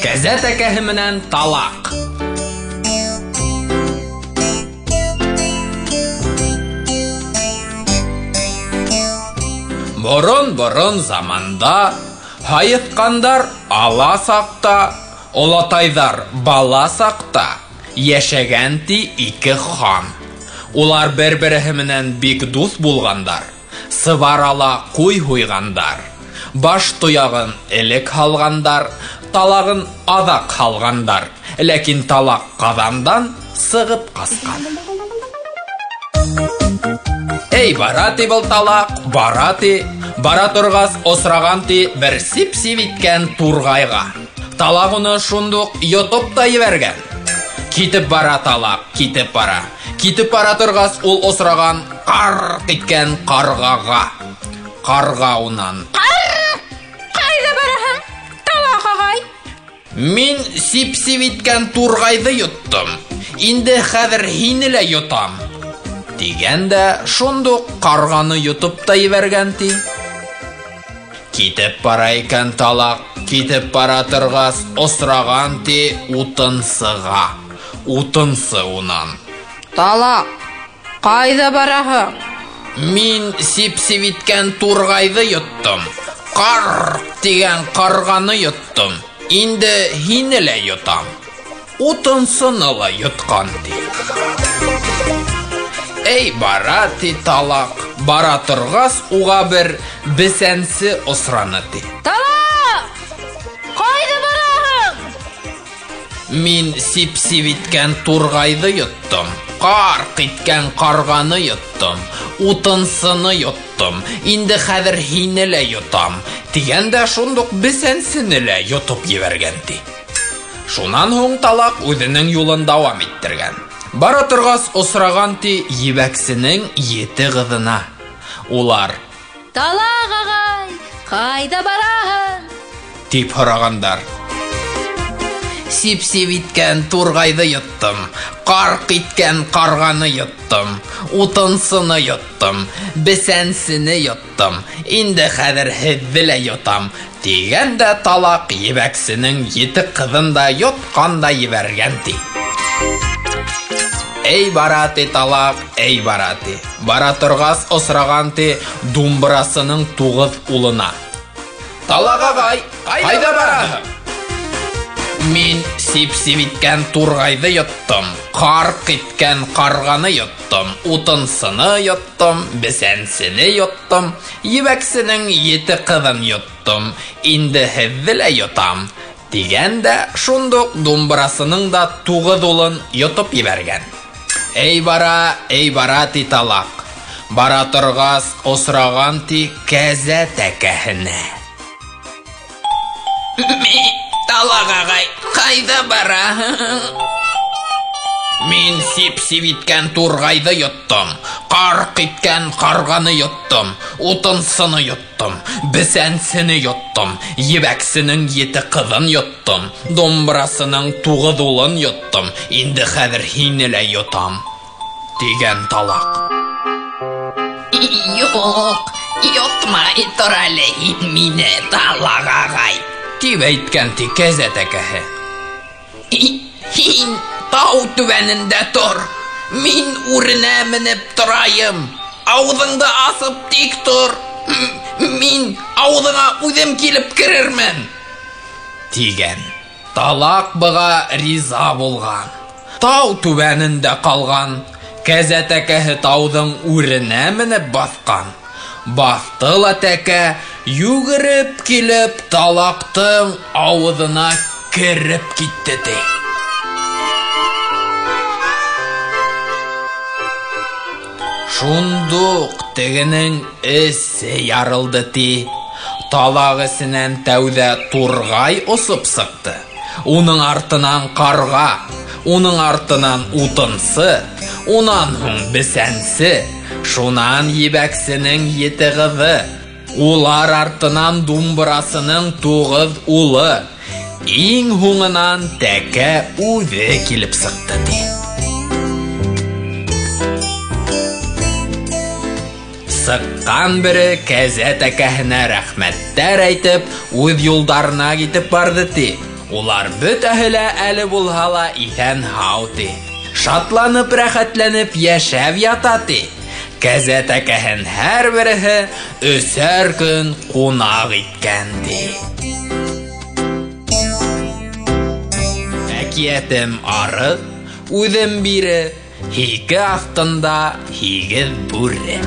Кәзә тәкәһе менән талаҡ. Борон-борон заманда һайыҫҡандар ала саҡта, олатайҙар бала саҡта йәшәгән ти ике хан. Улар бер-береһе менән бик дуҫ булғандар. Сыбар ала ҡуй һуйғандар. Баш тояғын элек һалғандар, талағын аҙаҡ һалғандар. Ләкин талаҡ ҡаҙандан сығып ҡасҡан. Эй, бара ти был талаҡ, бара ти. Бара торғас, осраған ти бер сип-сип иткән турғайға. Талаҡ уны шундуҡ йотоп та ебәргән. Китеп бара талаҡ, китеп бара. Китеп бара торғас, ул осраған ҡарҡ иткән ҡарғаға. Ҡарға унан: Ҡар! Ҡайҙа бараһың, талаҡ ағай? Мин сип-сип иткән турғайҙы йоттом. Инде хәҙер һине лә йотам. Тигән дә шундуҡ ҡарғаны йотоп та ебәргән ти. Китеп бара икән талаҡ, китеп бара торғас, осраған ти утынсыға. Утынсы унан: Талаҡ, ҡайҙа бараһың? Мин сип-сип иткән турғайҙы йоттом. Ҡар тигән ҡарғаны йоттом. Инде һине лә йотам. Утынсыны ла йотҡан ти. Эй, бара ти талаҡ, бара торғас, уға бер бесәнсе осраны ти. Талаҡ! Ҡайҙа бараһың? Мин сип-сип иткән турғайҙы йоттом. Ҡарҡ иткән ҡарғаны йоттом. Утынсыны йоттом. Инде хәҙер һине лә йотам. Тигән дә шундуҡ бесәнсене лә йотоп ебәргән ти. Шунан һуң талаҡ үҙенең юлын дауам иттергән. Бара торғас, осраған ти ебәксенең ете ҡыҙына. Улар: Талаҡ ағай, ҡайҙа бараһың? Тип һорағандар. Сип-сип иткән турғайҙы йоттом, ҡарҡ иткән ҡарғаны йоттом, утынсыны йоттом, бесәнсене йоттом, инде хәҙер һеҙҙе лә йотам, тигән дә талаҡ ебәксенең ете ҡыҙын да йотҡан да ебәргән ти. Эй бара ти талаҡ, эй бара ти. Бара торғас, осраған ти думбырасының 9 улына. Талаҡ ағай, ҡайҙа бараһың? Мин сип-сип иткән турғайҙы йоттом, ҡарҡ иткән ҡарғаны йоттом, утынсыны йоттом, бесәнсене йоттом, ебәксенең 7 ҡыҙын йоттом, инде һеҙҙе лә йотам, тигән дә шундуҡ думбырасының да 9 улын йотоп ебәргән. Эй бара, эй бара ти талаҡ. Бара торғас, осраған ти кәзә тәкәһенә. Талаҡ ағай, ҡайҙа бараһың? Мин сип-сип иткән турғайҙы йоттом, ҡарҡ иткән ҡарғаны йоттом, утынсыны йоттом, бесәнсене йоттом, ебәксенең 7 ҡыҙын йоттом, домбырасының 9 улын йоттом, инде хәҙер һине лә йотам, тигән талаҡ. Юҡ, йотмай тор әле һин мине, талаҡ ағай, тип әйткән ти кәзә тәкәһе. Һин тау түбәнендә тор, мин үренә менеп торайым, ауыҙыңды асып тик тор, мин ауыҙыңа үҙем килеп керермен, тигән. Талаҡ быға риза булған. Тау түбәнендә ҡалған. Кәзә тәкәһе тауҙың үренә менеп баҫҡан. Баҫты ла тәкә, йүгереп килеп, талаҡтың ауыҙына кереп китте ти. Шундуҡ тегенең эсе ярылды ти. Талаҡ эсенән тәүҙә турғай осоп сыҡты. Уның артынан ҡарға, уның артынан утынсы, унан һуң бесәнсе, шунан ебәксенең 7 ҡыҙы, улар артынан думбырасының 9 улы, иң һуңынан тәкә үҙе килеп сыҡты ти. Сыҡҡан бере кәзә тәкәһенә рәхмәттәр әйтеп, үҙ юлдарына китеп барҙы ти. Улар бөтәһе лә әле булһа ла иҫән-һау, ти. Шатланып, рәхәтләнеп йәшәп ята, ти. Кәзә тәкәһен һәр береһе өсәр көн ҡунаҡ иткән, ти. Әкиәтем ары, үҙем бире, һике аҫтында һигеҙ бүре.